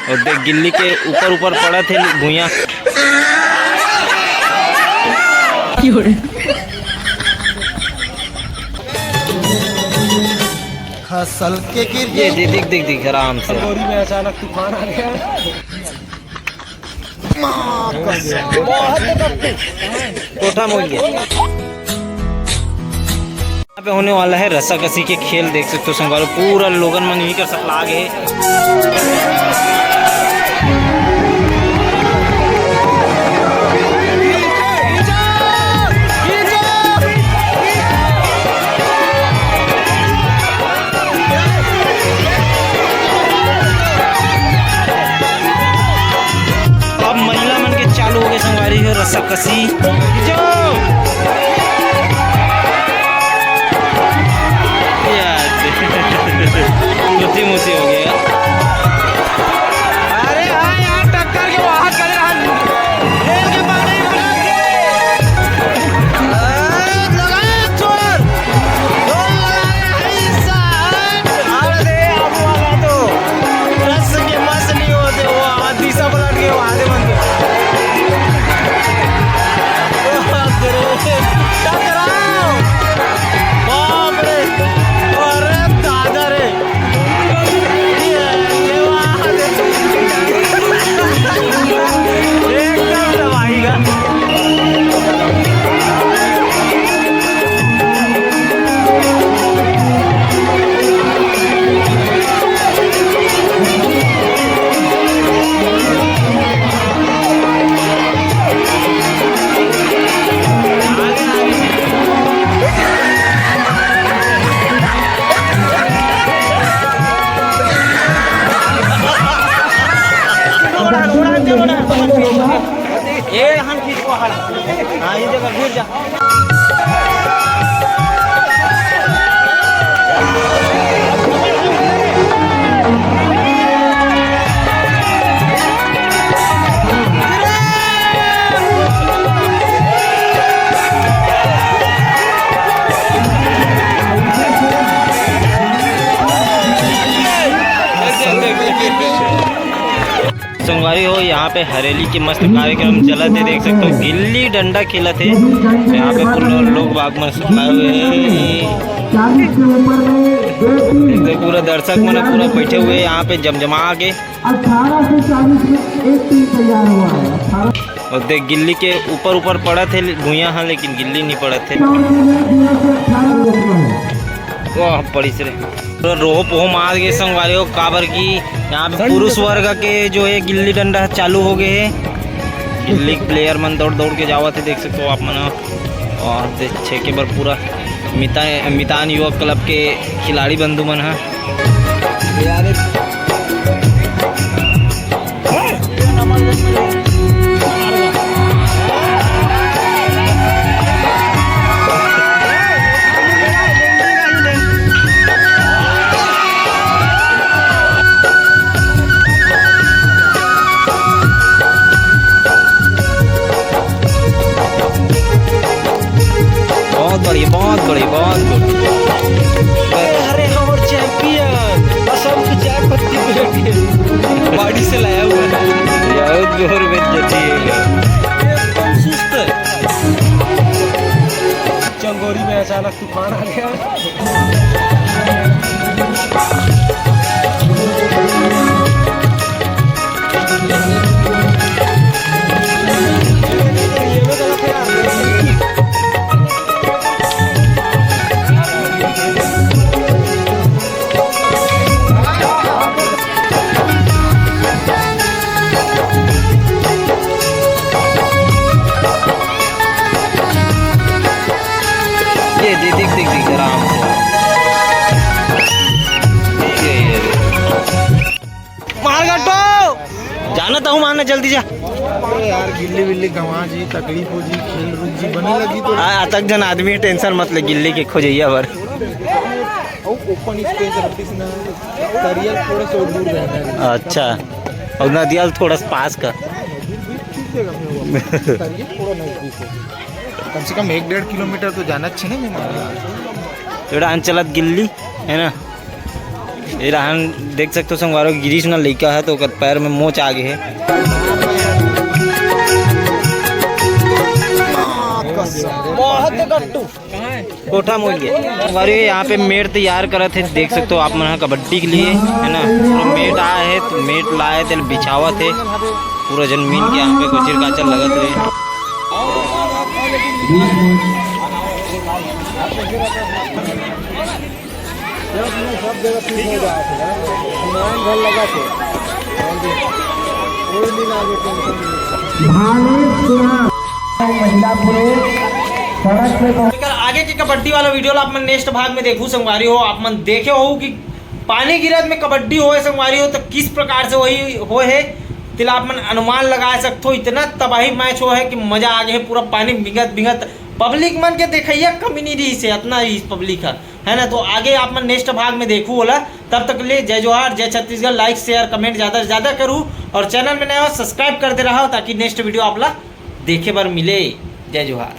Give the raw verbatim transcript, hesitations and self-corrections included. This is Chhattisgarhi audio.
और देख, गिल्ली के ऊपर ऊपर पड़त हे भुइयां। खसल के गिर ये दे, दिख, दिख, दिख, आराम से। बोरी में अचानक तूफान आ गया। कोठा मोड़ गया। यहाँ पे होने वाला है रस्साकसी के खेल। देख सकते हो संगवारी, पूरा लोगन मन यहीं कर सकला आगे है। अब महिला मन के चालू हो गए संगवारी हो रस्साकसी। जो यार, मुसी मुसी हो गया। अरे हाँ यार, टक्कर के बाहर करे रहा। रेल के पानी में लग गए। अरे, लगा चोर। चोर लगा है, ऐसा है। अरे, अब वाला तो रस के मस नहीं होते, वो आदि सब लग गए, वो आधे बन गए। बाप रे, टकराओ। बाप रे, अरे दादा रे। एकदम तबाही का। ये हम किसको हरा? हाँ, ये जगह गिर जा। संगवारी हो, यहाँ पे हरेली के मस्त कार्यक्रम चलत हे, देख सकते हो गिल्ली डंडा खेलत हे। यहाँ पे पूरा लोग बाग मन आए हुए हैं। चालीस के ऊपर में दो टीम, एकदम पूरा दर्शक मन पूरा बैठे हुए हैं यहाँ पे जमजमा के। अठारह से चालीस में एक टीम तैयार हुआ है। अठारह और देख, गिल्ली के ऊपर ऊपर पड़त हे भुइयां, हाँ, लेकिन गिल्ली नहीं पड़त हे। और के लिए जीरो से अठारह रखना है। वाह, पड़िस रे। तो रोहो पोहो मार के संगवारी हो, काबर कि यहाँ पे पुरुष वर्ग के जो है गिल्ली डंडा चालू हो गए है। गिल्ली प्लेयर मन दौड़ दौड़ के जावत हे, देख सकते हो आप मन। और दे छेके बर पूरा मिता-, मितान युवक क्लब के खिलाड़ी बंधु मन ह। बहुत बढ़िया, बहुत बढ़िया, बहुत बढ़िया। अरे, हमर चैंपियन, असम के चाय पत्ती बेच के बाड़ी से लाया हुआ है। बहुत जोर में जची है। एकदम सुस्त। चंगोरी में अचानक तूफान आ गया। ये दे, दिख, दिख, दिख, आराम से। ये, ये, ये। मार गट्टो! जाना ताहूँ मारना, जल्दी जा। अरे यार, गिल्ली विल्ली गंवा जी, तकलीफ हो जी, खेल रुक जी, बनी लगी तो। आ, अतक जन आदमी हे, टेंशन मत ले, गिल्ली के खोजइया बर। ओपन स्पेस रहती ना, तरियल थोड़ा सा दूर रहना है। अच्छा, और नदिया थोड़ा सा पास का। ठीक है, तरियल थोड़ा नजदीक है। कम से कम एक डेढ़ किलोमीटर तो जाना चाहिए ना। एड़ा हन चलत गिल्ली, है ना? एड़ा हन देख सकते हो संगवारी हो, गिरीश ना लइका है तो ओकर पैर में मोच आ गए है। बहुत गट्टू। कोठा मोड़ के। संगवारी हो, यहाँ पे मेड़ तैयार करत है, देख सकते हो आप मन ह कबड्डी के लिए, है ना? पूरा मेट आए है तो मेट लाए थे, बिछावत है। पूरा जन मिल के यहाँ पे कोचिर काचर लगत हुए। भानु सुना महिला पुरुष सड़क पे पहुंच एकर आगे के कबड्डी वाला वीडियो ला आप मन नेक्स्ट भाग में देखू संगवारी हो। आप मन देखे हो कि पानी गिरत में कबड्डी होए संगवारी हो तो किस प्रकार से वही होए है, तेला आप मन अनुमान लगा सकथो। इतना तबाही मैच होए है कि मजा आ गए है। पूरा पानी भींगत भींगत पब्लिक मन के देखइया कमी नहीं रही से, इतना ही पब्लिक है, है ना? तो आगे आप मन नेक्स्ट भाग में देखू होला। तब तक ले जय जोहार, जय छत्तीसगढ़। लाइक शेयर कमेंट ज़्यादा से ज़्यादा करू और चैनल में नया हो सब्सक्राइब करते रहो ताकि नेक्स्ट वीडियो आप ला देखे बर मिले। जय जोहार।